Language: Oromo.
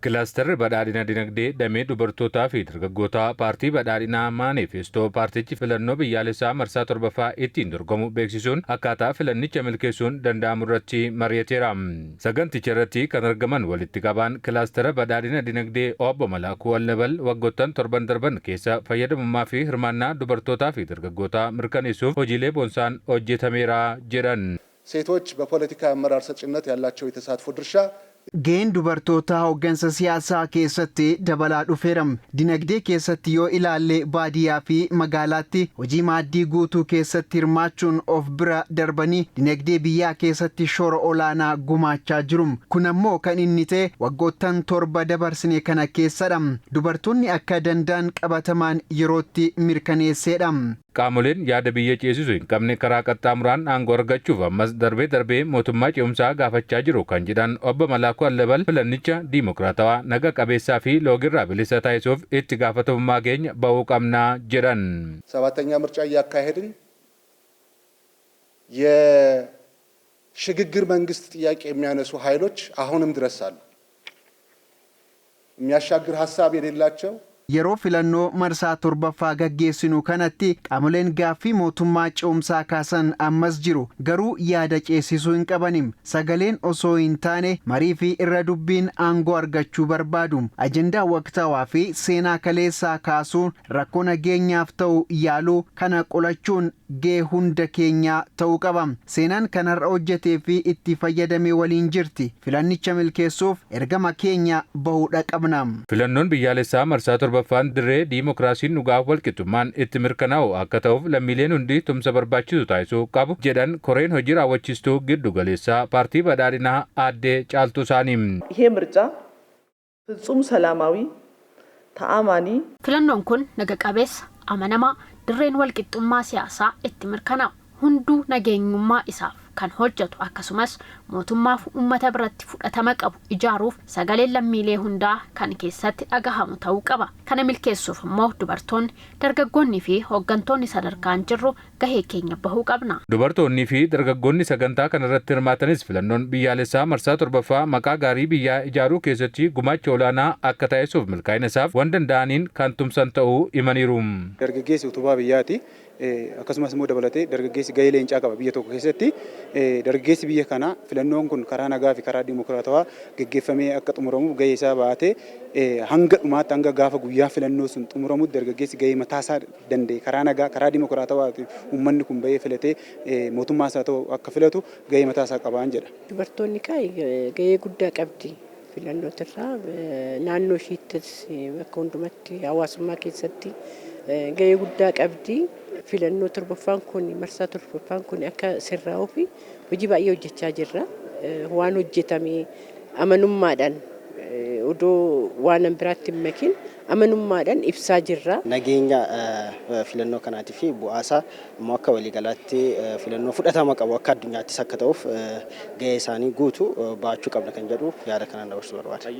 Kilaastarri badhaadhina dinagdee damee dubartootaa fi dargaggootaa Paartii Badhaadhinaa maanifestoo paartichi filannoo biyyaalessaa marsaa torbaffaa ittiin dorgomu beeksisuun akkaataa filannicha milkeessuun danda'amu irratti mari'ateera. Saganticha irratti kan argaman walitti qabaan kilaastara badhaadhina dinagdee obbo Malaakuu Allabal waggoottan torban darban keessa fayyadamummaa fi hirmaannaa dubartootaa fi dargaggootaa mirkaneessuuf hojiilee boonsaan hojjetameera jedhan. ሴቶች በፖለቲካ አመራር ሰጪነት ያላቸው የተሳትፎ ድርሻ Gaheen dubartootaa hooggansa siyaasaa keessatti dabalaa dhufeera. Dinagdee keessatti yoo ilaalle, baadiyyaa fi magaalaatti hojii maaddii guutuu keessatti hirmaachuun of bira darbanii dinagdee biyyaa keessatti shoora olaanaa gumaachaa jiru. Kun ammoo kan inni ta'e waggoottan 7 dabarsine kana keessadha. Dubartoonni akka danda'an qabatamaan yerootti mirkaneesseedha. Qaamoleen yaada biyya ceesisu hin qabne karaa qaxxaamuraan aangoo argachuuf ammas darbee darbee mootummaa ce'umsaa gaafachaa jiru kan jedhan obbo Malaakuu Allabal, filannicha diimokiraatawaa, naga qabeessaa fi loogirraa bilisa taasisuuf itti gaafatamummaa keenya bahuu qabnaa jedhan. ሰባተኛ ምርጫ እያካሄድን የሽግግር መንግስት ጥያቄ የሚያነሱ ኃይሎች አሁንም ድረስ አሉ። የሚያሻግር ሀሳብ የሌላቸው Yeroo filannoo marsaa torbaffaa gaggeessinu kanatti qaamoleen gaaffii mootummaa ce'umsaa kaasan ammas jiru. Garuu yaada ceesisuu hin qabanim. Sagaleen osoo hin taane marii fi irra dubbiin aangoo argachuu barbaadu. Ajandaa waqtaawaa fi seenaa kaleessaa kaasuun rakkoo nageenyaaf ta'u yaaluu kana qolachuun gahee hunda keenyaa ta'uu qaba. Seenaan kan har'a hojjetee fi itti fayyadame waliin jirti. Filannicha milkeessuuf ergama keenya bahuudha qabna. Filannoon biyyaalessaa marsaa torbaffaan dirree diimokiraasiin dhugaa walqixxummaan itti mirkanaa'u akka ta'uuf lammiileen hundi tumsa barbaachisu taasisuu qabu jedhan koreen hojii raawwachiistuu giddu galeessaa Paartii Badhaadhinaa aadde Caaltuu Saanii. ይሄ ምርጫ ፍጹም ሰላማዊ፣ ተአማኒ Filannoon kun naga qabeessa, amanamaa, dirreen walqixxummaa siyaasaa itti mirkanaa'u, hunduu nageenyummaa isaaf kan hojjetu, akkasumas mootummaaf uummata biratti fudhatama qabu ijaaruuf sagaleen lammiilee hundaa kan keessatti dhagahamu ta'uu qaba. Kana milkeessuuf immoo dubartoonni, dargaggoonni fi hooggantoonni sadarkaan jirru gahee keenya bahuu qabna. Dubartoonnii fi dargaggoonni sagantaa kanarratti hirmaatanis filannoon biyyaalessaa marsaa torbaffaa maqaa gaarii biyyaa ijaaruu keessatti gumaacha olaanaa akka taasisuuf milkaa'ina isaaf waan danda'aniin kan tumsan ta'uu himaniiru. Dargaggeessi utubaa biyyaati. Akkasumas immoo dabalatee dargaggeessi gahee leencaa qaba biyya tokko keessatti. Dargaggeessi biyya kanaa filannoon kun karaa nagaa fi karaa dimokiraatawaa geggeeffamee akka xumuramuuf gahee isaa baatee hanga dhumaatti, hanga gaafa guyyaa filannoo sun xumuramutti, dargaggeessi gahee mataasaa danda'e karaa nagaa, karaa dimokiraatawaa uummanni kun bahee filatee mootummaa isaa ta'u akka filatu gahee mataasaa qabaan jedha. Dubartoonni gahee guddaa qabdi filannootirraa, naannoo ishiittis, bakka hundumatti, hawaasummaa keessatti gahee guddaa qabdi. Filannoo torbaffaan kun, marsaa torbaffaan kun akka sirraa'uuf hojii baay'ee hojjechaa jirra. Waan hojjetame amanummaadhaan, odoo waan biraatti hin makin, amanummaadhaan ibsaa jirra. Nageenya filannoo kanaatii fi bu'aasaa immoo akka waliigalaatti filannoo fudhatama qabu akka addunyaattis akka ta'uuf gahee isaanii guutuu baachuu qabna kan jedhu yaada kanaan dabarsuu barbaada.